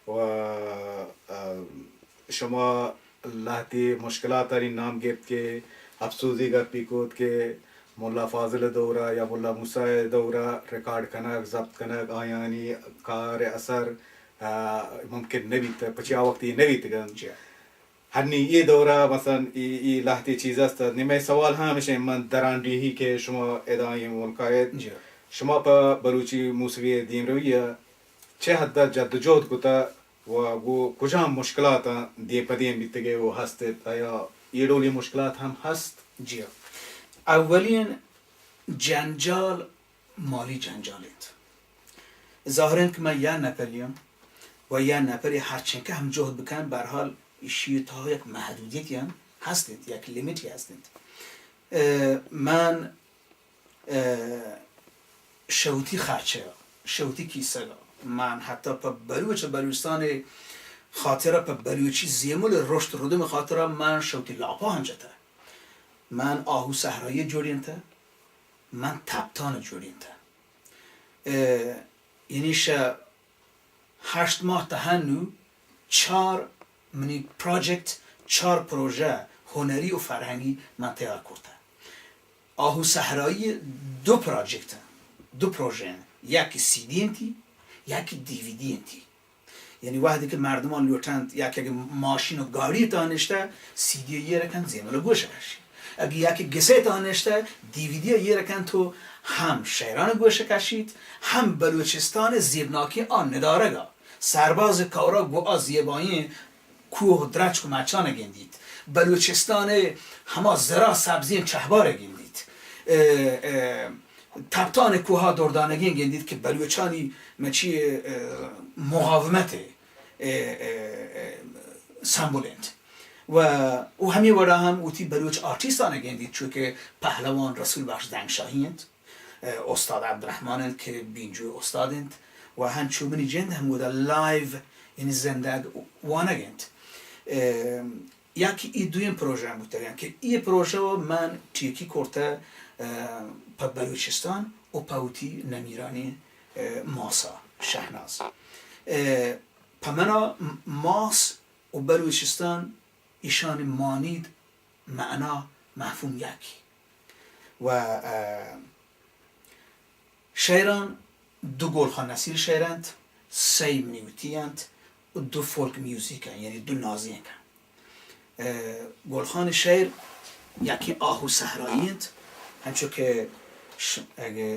و، اه، شما لہتے مشکلاتانی نام گپت کہ افسوزی گپی کت کہ ملا فاضل ءِ دور ءَ یا ملا موسیٰ ءِ دور ءَ ریکارڈ کنگ، ضبط کنگ، آیانی کار ءِ اثر، اه، ممکن نہ بیت، پچی آ وقت اے نہ بیتگ انت۔ جی۔ ہنی اے دور ءَ مثلاً اے، اے لہتے چیز است۔ نی مئے سوال ہم ہمیش انت، من درانڈیہی کہ شما ادا اے ملک ءَ ات، جی۔ شما پہ بلوچی موسیقی ءِ دیمروی ءَ چہ حد ءَ جد ءُ جہد کتہ و گوں کجام مشکلاتاں دیم پہ دیم بیتگ ئے و ہست ات؟ آیا اے ڈولی مشکلات ہم ہست؟ جی۔ اولین جنجال مالی جنجال انت۔ ظاہر انت کہ من یک نفری آں و یک نفری ہرچنکہ ہم جہد بکن، بہرحال ایشی تہا یک محدودیتی ہم ہست انت، یک لیمیٹی ہست انت۔ اه، من، اه، شہ وتی خرچہ ءَ، شہ وتی کیسگ ءَ، من حتی پہ بلوچ ءُ بلوچستان ءِ خاطر ءَ، پہ بلوچی زیمل ءِ رشد ءُ ردوم ءِ خاطر ءَ من شہ وتی لاپاں ہم جتہ۔ من آہو صحرائی جوڑینتہ، من تپتان جوڑینتہ۔ اه، یعنی شہ ہشت ماہ تہا نوں چار منی پروجیکٹ، چار پروژہ ہنری و فرہنگی من تیار کرتہ۔ آہو صحرائی دو پروجیکٹ انت، دو پروژہ انت، یکی سی دی انتی، یکی دی وی دی انتی۔ یعنی وہدے کہ مردمان لوٹنت، یکی اگہ ماشین و گاڑی تہا نشتہ، سی دی ایر کنت، زیمل گوش کشی۔ اگہ یکی گسے تہا نشتہ، دی وی دی ایر کنت و ہم شعران گوش کشیت، ہم بلوچستان زیبناکی آ ندارگا، سرباز کورا گو آ زیبائیں کوہ و درچک و مچان گندیت۔ بلوچستان ہما زرا سبزیں چہبار گندیت۔ اه، اه، تپتان کوہا دردانگیں گندیت کہ بلوچانی مچی، اه، مقاومت، اه، اه، اه، سمبل انت۔ و او ہمے وڑا ہم وتی بلوچ آرٹسٹان گندیت، چو کہ پہلوان رسول بخش دنگشاہی انت، اه، استاد عبدالرحمن انت کہ بینجو استاد انت و ہنچو منی جند ہم گودا لائیو، یعنی زندگ وانگ انت۔ اه، یکی ای دویم پروژہ بوتگ انت کہ ای پروژہ من ٹیکی کرتہ، اه، پہ بلوچستان و پہ وتی نمیرانی، اه، ماسا شہناز۔ اه، پہ منا م-، ماس و بلوچستان ایشانی مانید معنا مفہوم یکی۔ و، اه، شعران دو گل خان نصیر شعر انت، سئے منی وتی انت و دو فولک میوزیک انت، یعنی دو نازینک انت۔ اه، گل خان شعر یکی آہو صحرائی انت، ہنچو کہ ش-، اگہ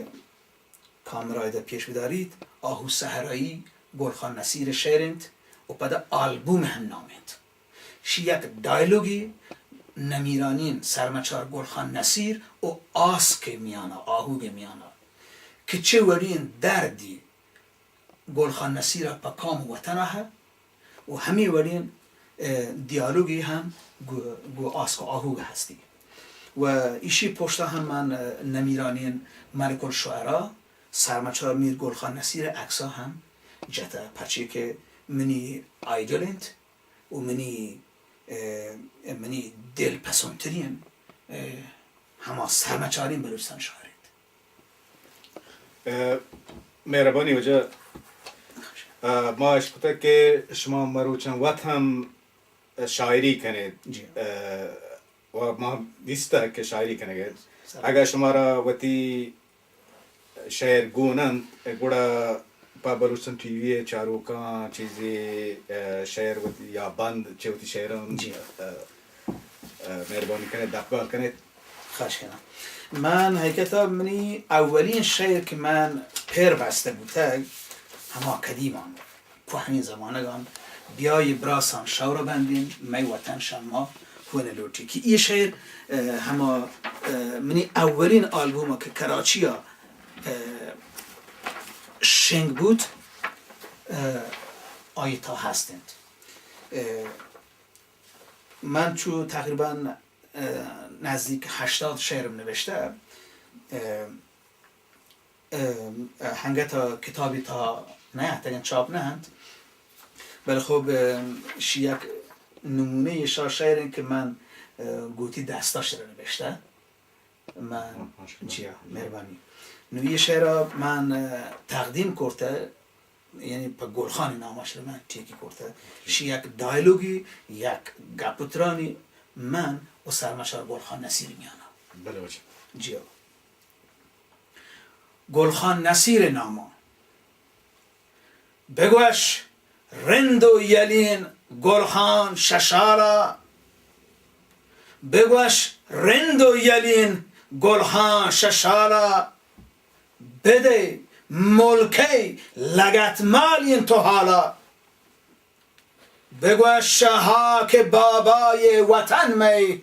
کامرا ادا پیش بداریت، آہو صحرائی گل خان نصیر شعر انت و پدا آلبوم ہم نام انت۔ شی یک ڈائلوگی نمیرانین سرمچار گل خان نصیر و آسک میانا، آہوگ میانا، کہ چہ وڑین دردی گل خان نصیر پہ کام وطن ء و ہمے وڑین، اه، دیالوگی ہم گو، گو آسک و آہوگ ہستی۔ و ایشی پشتا ہم من، اه، نمیرانین ملک الشعراء سرمچار میر گل خان نصیر عکسا ہم جتہ، پرچے کہ منی آئیڈل انت و منی، اه، منی دل پسندترین، اه، ہما سرمچارین بلوچستان شاعر انت۔ اه، مہربانی واجہ۔ اه، ما اشکتگ کہ شما مروچاں وت ہم شاعری کنید۔ جی۔ اه، و ما دیستگ کہ شاعری کنگ ات۔ سر۔ اگاں شمارا وتی شعر گون انت، گڑا پہ بلوچستان ٹی وی ء چاروکاں چیزے، اه، شعر وتی یا بند چہ وتی شعراں، جی۔ اه، اه، مہربانی کنید، دپگال کنید۔ خواہش کناں۔ من حقیقتا منی اولین شعر کہ من پر بستہ بوتگ، ہما قدیمان، کوہنیں زمانگان، بیای براسان شور بندین، مئے وطن شما ہون لوٹی۔ کہ یہ شعر، اه، ہما، اه، منی اولین آلبوم کہ کراچی ء، اه، شنگ بوت، اه، آئی تا ہست انت۔ اه، من چو تقریباً، اه، نزدیک ہشتاد شعرم نوشتہ، اه، اه، اه، ہنگت ء کتابی تہا نیاتکگ انت، چاپ نہ انت، بلے خب، اه، شی یک نمونہ شا شعر انت کہ من، اه، گوتی دستا شعر نوشتہ۔ من، ماشاءاللہ۔ جی ہاں، مہربانی۔ نو یہ شعر من، اه، تقدیم کرتہ یعنی پہ گل خان نام ءَ شر من ٹیکی کرتہ۔ شی یک ڈائلوگی، یک گپ ترانی من و سرمچار گل خان نصیر میانا۔ بلے واجہ۔ جی ہو۔ گل خان نصیر ناما۔ بگوش رند و یلین گل خان ششالا۔ بگوش رند و یلین گل خان ششالا۔ بدئے ملکئے لگتمالین تو حالا۔ بگوش شہ ہاک بابائے وطن مئے،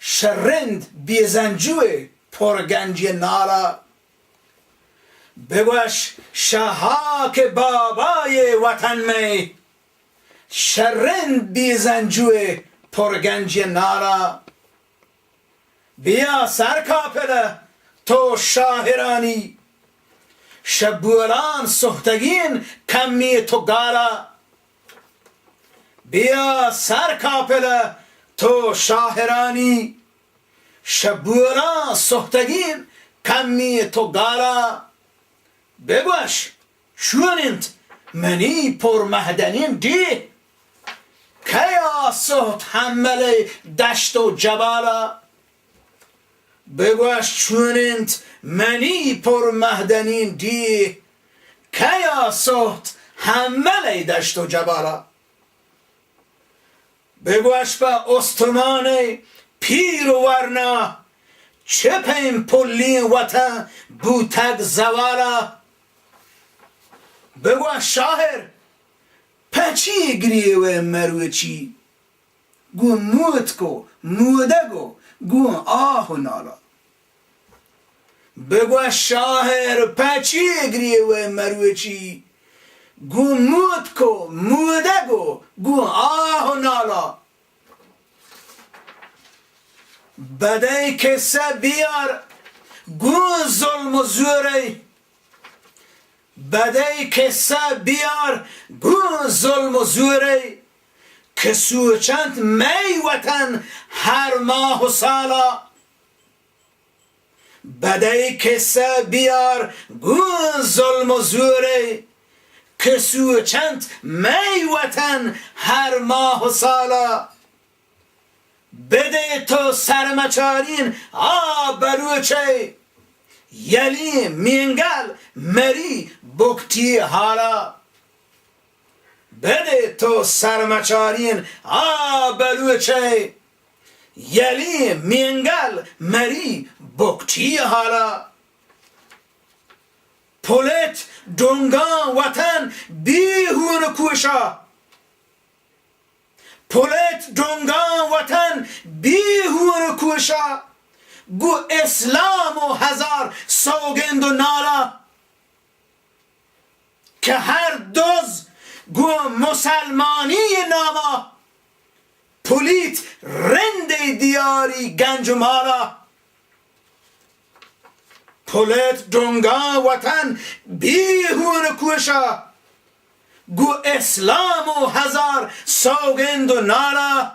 شہ رند بے زنجوئے پر گنجی نالا۔ بگوش شہ ہاک بابائے وطن مئے، شہ رند بے زنجوئے پر گنجی نالا۔ بیا سر کاپلہ تو شاہرانی، شہ بولان سہتگین کمی تو گالا۔ بیا سر کاپلہ تو شاہرانی، شہ بولان سہتگین کمی تو گالا۔ بگوش چون انت منی پر مہدنین ڈیہ، کیا سہت حملئے دشت و جبالا۔ بگوش چون انت منی پر مہدنین ڈیہ، کیا سہت حملئے دشت و جبالا۔ بگوش پہ استمانئے پیر و ورنا، چہ پیم پلین وطن بوتگ زوالا۔ بگوش شاہر پہ چی گریوئے مروچی، گوں موتک و مودگ و گوں آہ و نالا۔ بگوش شاہر پہ چی گریوئے مروچی، گوں موتک و مودگ و گوں آہ و نالا۔ بدئے قصہ بیار گوں ظلم و زورئے، بدئے قصہ بیار گوں ظلم و زورئے، کہ سوچنت مئے وطن ہر ماہ و سالا۔ بدئے قصہ بیار گوں ظلم و زورئے، کہ سوچنت مئے وطن ہر ماہ و سالا۔ بدئے تو سرمچارین آ بلوچئے، یلیں مینگل مری بگٹی حالا۔ بدئے تو سرمچارین آ بلوچئے، یلیں مینگل مری بگٹی حالا۔ پلیت ڈونگاں وطن بی ہون کوشا، پلیت ڈونگاں وطن بی ہون کوشا، گوں اسلام و ہزار سوگند و نالا۔ کہ ہر دز گوں مسلمانی ناما، پلیت رندے دیاری گنج و مالا۔ پلیت ڈونگاں وطن بی ہون کوشا، گوں اسلام و ہزار سوگند و نالا۔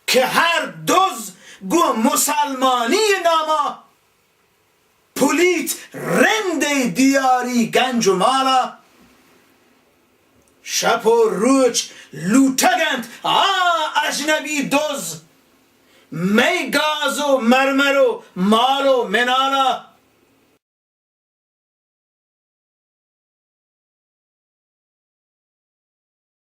کہ ہر دز گوں مسلمانی ناما، پلیت رندے دیاری گنج و مالا۔ شپ و روچ لوٹگ انت آ اجنبی دز، مئے گاز و مرمر و مال و منالا۔